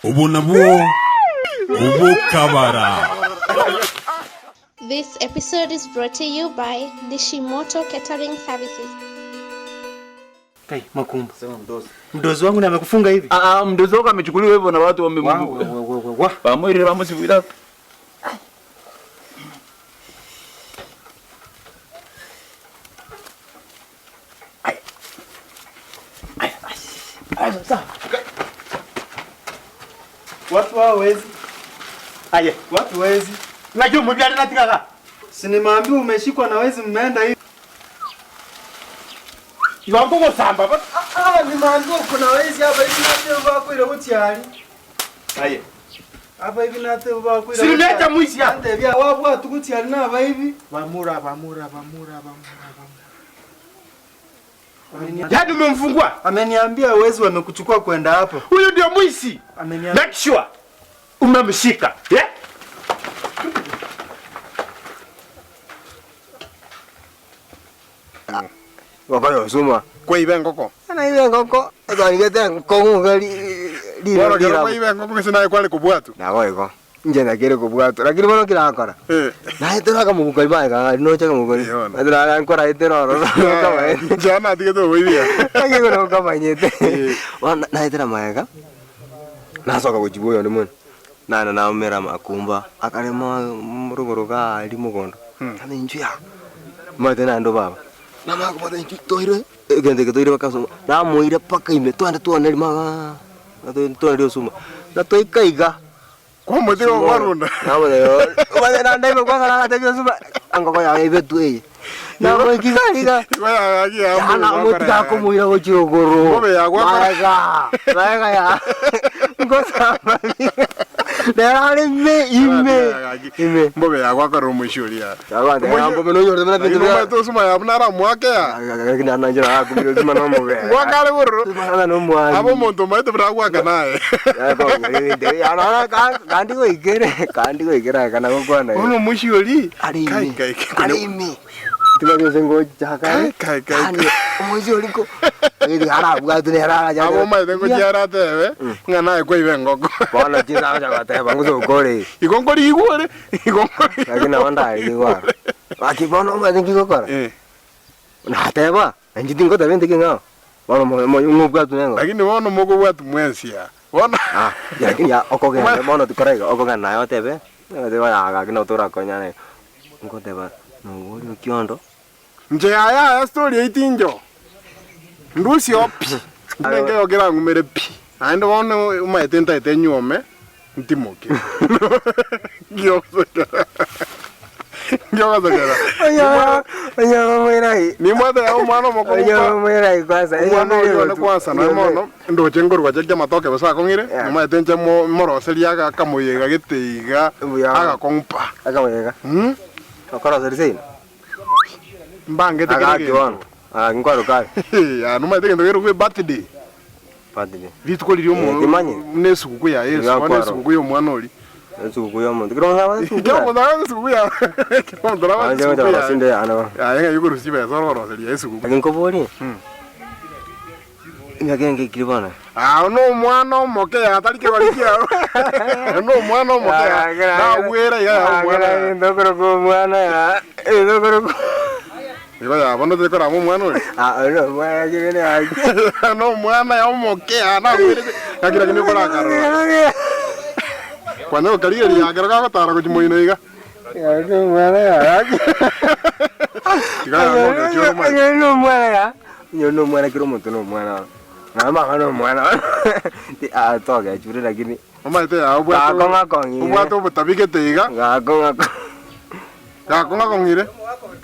Obwo nabwo obokabara. This episode is brought to you by Nishimoto Catering Services. Kai Makumba. Sema mdozi. Mdozi wangu na amekufunga hivi? Ah, ah, mdozi wako amechukuliwa hivyo na watu wame Wa wa wa wa wa. Bamoirire bamusibwire. Watu hao wezi. Aye, watu wezi. Najua mbyali natikaka. Si nimeambiwa umeshikwa na wezi mmeenda hivi. Iwango gosamba ba. Ah, ah, nimeambiwa kuna wezi hapa hivi nate bakwire butyali. Aye. Hapa hivi nate bakwire. Silimecha mwishi hapa. Ande bya wabwatu butyali na hapa hivi. Bamura bamura bamura bamura bamura. Yaani umemfungua? Ameniambia wezi wamekuchukua kwenda hapo. Huyu ndio mwizi. Ameniambia Make sure umemshika. Yeah? Ngoko yosuma. Kwaiba engoko. Naiba engoko, etwanigete enkong'u iga Bono kero kwaiba engoko gose naye kware kobwatwa? Nabo igo, inche nakere kobwatwa, lakini bono kera nkora, Eh. naetera akamobuko aria magega iga aria noche akamobuko aria, Eh, bono. naetera aria nkoraetera ororo nkomaete. Inche natigete oboibia. Naki ekero nkomanyete, Eh. bono naetera magega, nasoka gochia bwa oyonde mwene, naenda naumera amakumba, akarema rogoro iga aria mogondo, nabo inchuo yaa, omanyete naende obaba, mama akobota inchuo toire. Egento eke toire mpaka ase namoira mpaka ime twende twane rimo igaa, twane osuma, na twaika iga, Kwamotiga okwarunda. Namotebi naende aime kwanza nagatebia osuma, engoko yago yaibetwe eye, namoika iga iga, Igo yagaki ya yaani namotiga akomoira gochia igoro, Ngobe yagwakora. maega, maega ya ngosamba nere are ime ime ime. Mbobe yagwakorera omoisia oria. Lakini Omanyete osuma ya buna aramoake ya. Ngoaka are bororo. Abe omonto omanyete buna agoaka naye. Bono omoisia oria. Kai kai kai. Kai kai kai. Abo omanyete ngochia aratebe ng'a naye kwaiba engoko. Igo nkorigwa ore. Igo nkori. Lakini nabo ndarigwe aro. Gaki bono omanyete nki ngokora? Eh. Nateba, na inche tingoteba egento ekeng'ao, bono mo- mo- ng'obwatwe neng'o. Lakini bono mokobwatwa mwensi aa. Bono. Ah, lakini ya okogenda bono tikora iga, okogenda naye otebe, otebe yaya gaki nabo torakonyane iga. Ngoteba noboria okiondo. Inche yaya yaya story eyio tincho. Ndusie pi. Inche nkeigo kerang'umere pi. Naende bono omanyete ntaete nyuome ntimoke. Ngiogosekera. Ngiogosekera. Nimbwate yaya omwana omokong'u kwa omwana oyio one kwansa nonya mono ndoche nkorwa chekia amatoke bosa akong'ire, omanyete inche mo moroserie aga akamoyega gete iga agakong'u pa. Mbangete kera Agaki egento. bono, agaki nkwaroka aye. Yaa nomanyete egento kerokwa ebirthday. Birthday. Rituko riria omo Eh, timanyeti. buna esuguku ya Yeso, Iga bono akwarwa. esuguku ya omwana oria. Esuguku ya omonto. Kera omonto nabwate esuguku Kera yaye. omonto nabwate esuguku yaye. Kera omonto nabwate Abanche esuguku gocha yaye. korosia inde yane bono. Yaye ng'ai okorusia chibesa orokoroseria esuguku. Lakini nkoborie, emiaka enge ekire bono? Ah, no omwana omoke ya tari kegori kiao. No omwana omoke ya. Nagwera iga ya omwana. ya. Ntokorokwa omwana ya, ntokorokwa. Igo ya bono tari korama omwana oria. Ah, oyo nomwana kegene gaki. No omwana ya omoke ya nagwerete. Gaki lakini okorakarora. Kwanya gokarigereria ekero gagotara gochia moino iga. Gaki omwana ya gaki. Tiga ya ng'ombe ochie oromanye. Oyo nomwana ya. Oyo nomwana kera omonto nomwana. Mama nomwana togechire lakini Omanyete yaa obwate Gakong'akong'ire. obwate obotabigete iga gakong'ako gakong'akong'ire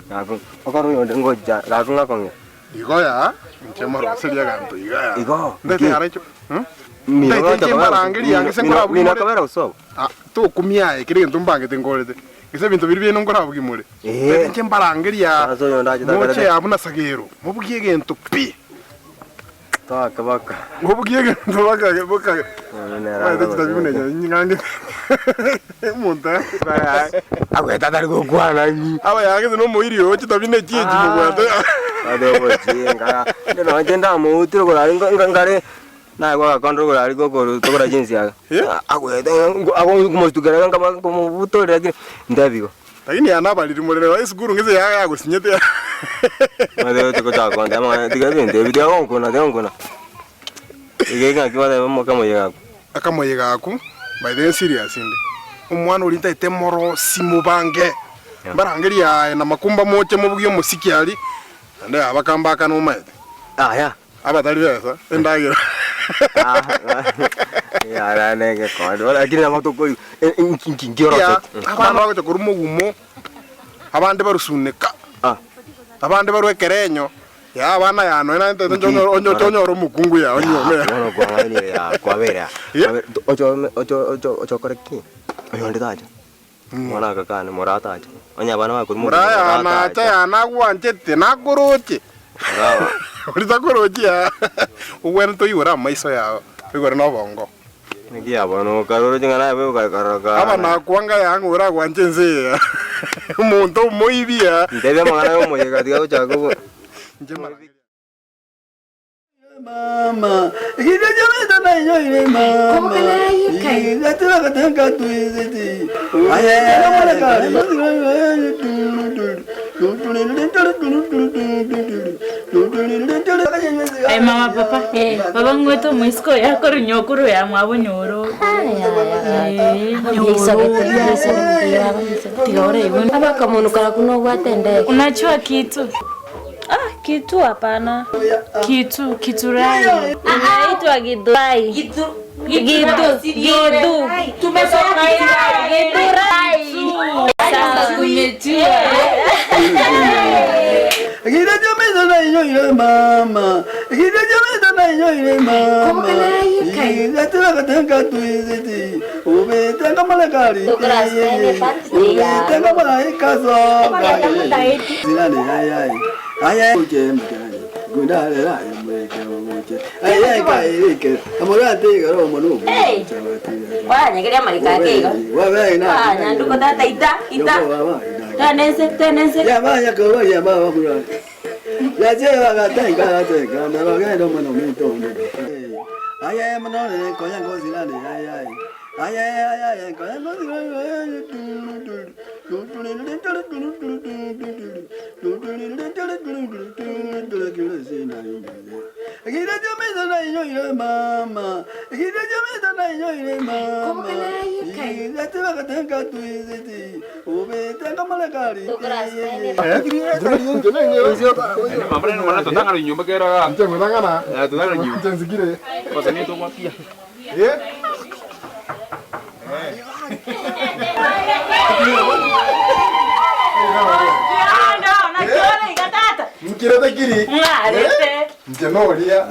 gako okore oyonde ngocha gakong'akong'ire igo yaa inche moroserie egento iga yaa Igo, ndete nki? yara echo hmm? Mino Ndaite gocha inche kobera mbarangerie yange se mino nkorabugimore kobera usobo Ah, tokumia aye kera egento mbangete nkorete gese ebinto biria biaino nkorabugimore Eh. Ndaite inche mbarangerie aa Sasa oyonde achete moche akorete aa buna sagero mobugie egento pi Toake baka. Ngobugia egento baka baka. Omanyete chitabi buna echi nying'ange omonto Agwete atari gokwana ng'i. Aba yagete na omoiri oyo chitabi na echi echi mobwate. Ade obochinga. Inde nonye ndamoutire korare ngare. Naye gwagakondora igoro aria gokoro tokora chinsiaga. Agoeta agomostukia iga nkaba nkomobutorera lakini ntebi igo. Lakini yana abariri morere esukuru ng'ese yaye yagosinyete. Omanyete gochaka kontebia amang'ana tiga ebinto ebi tiga gonkuna tiga gonkuna. Iga ng'aki bateba mokamoyega akwo. Akamoyega akwo by the way serious inde. Omwana oria ntaete morosi mobange. Mbarangerie aye na makumba moche mobugie omosiki aria naende abakambakana omaete. Aya. Abatari besa endagera. Yara nege kondi. Lakini nabo tokori inki nkioroseti. Abana bagocha korwa mogumo, abande barusuneka, abande barwa ekerenyo, ya abana ya nonya naye ntaete onye onyore omokungu ya onyuome ya. Bono kwang'ainire ya kwabere aa. Ocho ocho ocho ochokore ki? Oyonde tacha. Mwana agakana, Moraa tacha. Onye abana bakorwa Moraa Moraa nacha tacha. ya nagwanchete, nakoroche. Moraa Oria takorochi aa, obwenerete oigore amaiso yao, oigore na obongo. Naki ya bono okaroroche ng'a naye bobe okakarora Aba nakwanga yaa ng'a oragwanche ense eye yaa, omonto omoibi aa. Ntebia amang'ana y'omoyega tiga gochaka obo. Inche mara. Aye mama papa, baba ng'wete omoiseke oyo akorwa okorwa ya mwabo nyoro. Unajua kitu? Ah, kitu hapana. Kitu, kiturai. Inaitwa Githurai. Gitu, Githu. Githurai. Sawa. Inche ngotang'ana, inche nsikire. Eh? Nkirete kiri. Inche noria.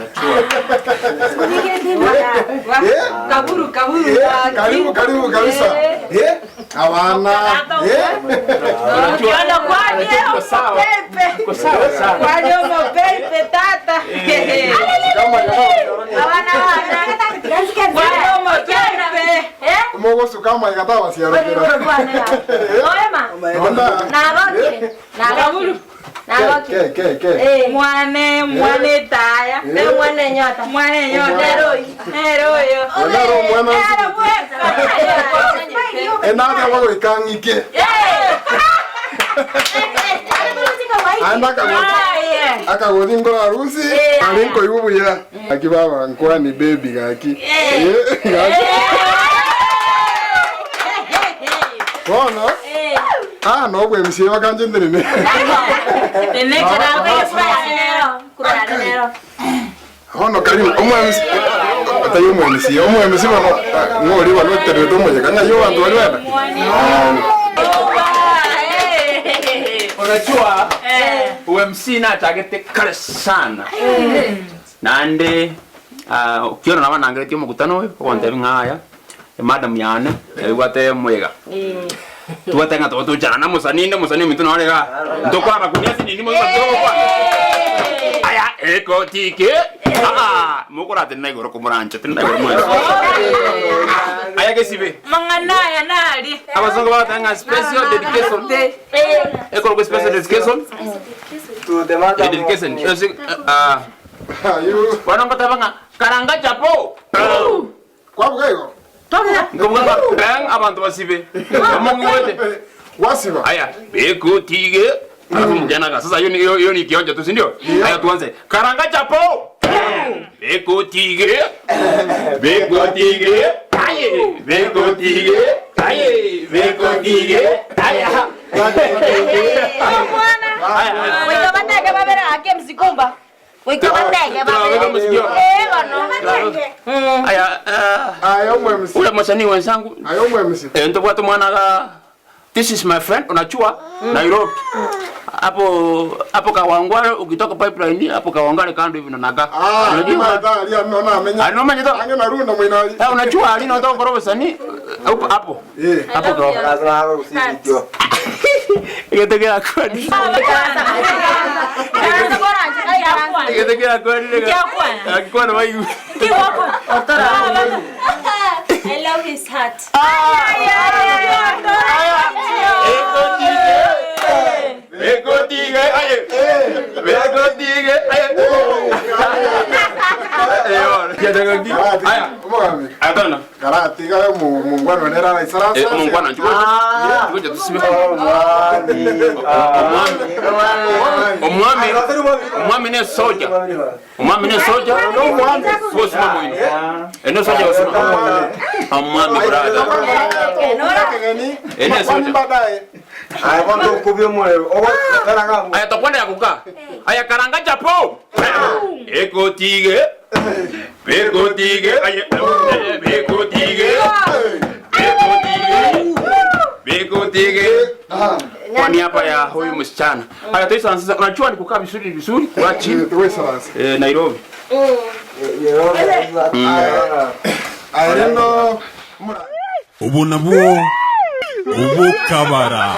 Eh? Kaburu, kaburu. Eh, karibu karibu kabisa. Eh? Abana. Eh? Ukiona kwani mopepe. Kwani mopepe tata. Abana bana. Kwani mopepe. Mogosuka amaiga tabasiarokera. Onda. Ke ke ke. Mwane, mwane taya. Mwane nyota. Mwane nyota. Nero yo. Nero mwana. Nero mweka. Enathe bagoika ng'ike. Ande akagothi nkora harusi ari nkoigwa buya. Gaki baba nkwani baby gaki. Eh, gaki. Bono ah no bwe msie bakanje ndirine. Bono karibu omwemsi atayi omwemsi omwemsi bono ng'ori bono oterete omoyega ng'a yo bantu bari benda. Unajua UMC natagete kare sana nande ukiona naba nangeretie omokutano oyo ogontebia ng'a aya emadam yane ebwate mwega tubwate ng'a togotochana na mosani inde mosani ominto nore iga ntokwaba kunia ase nini moigwa togokwa aya ekotike aa mokoratenena igoro komoranche tenena igoro mwensi aya gesibe Mang'ana aya nari. abasongo bagoteba ng'a special dedication ekorokwa special dedication dedication bono ngoteba ng'a Karanga chapo. Kwabuga igo? Nkobuga ng'a bang abanto basibe. Omong'igwete. Gwasiba. Aya, bekutige. Alafu mjanaga. Sasa hiyo ni hiyo hiyo ni kionjo tu, si ndio? Haya tuanze. Karanga chapo. Bekutige. Bekutige. Aye. Bekutige. Aye. Bekutige. Aya. Goika batege babere ake msikumba. Goika batege Tunaweka babere. msikio. Eh bono. Aya, Ayo mwemsi. ule msanii wenzangu. Ayo mwemsi. Eh, ntobwate mwana ga This is my friend unachua Nairobi. Hapo hapo Kawangware ukitoka pipeline hapo Kawangware kando hivi nanaga. Ah, Unajua? madhari ya nona amenya. Ah, noma nyito. Ange narunda mwinali. Eh, unachua alino unataka koroba sani hapo hapo. Eh. Hapo kwa. Igetegera kwani. Igetegera kwani. Akikwana waigu. I love his heart. Ekotige. Aye. Ekotige. Aye. Eh, ya daga gi. Aya. Omogami. Atana. Karatiga mu mungwana nera raisarasa. Eh, mungwana chukua. Ngoja tusibe. Omwami. Omwami ne soja. Omwami ne soja. Sio simama mwini. Ene soja wasema. Omwami brother. Ene soja. Baadaye. Aya tokwenda ya kukaa. Aya karanga chapo. Ekotige. Bekotige. Aya bekotige. Bekotige. Bekotige. Kwa niaba ya huyu msichana. Aya tuisa sasa unajua ni kukaa vizuri vizuri kwa chini. Eh, Nairobi. Ayo Ubu nabwo ubukabara.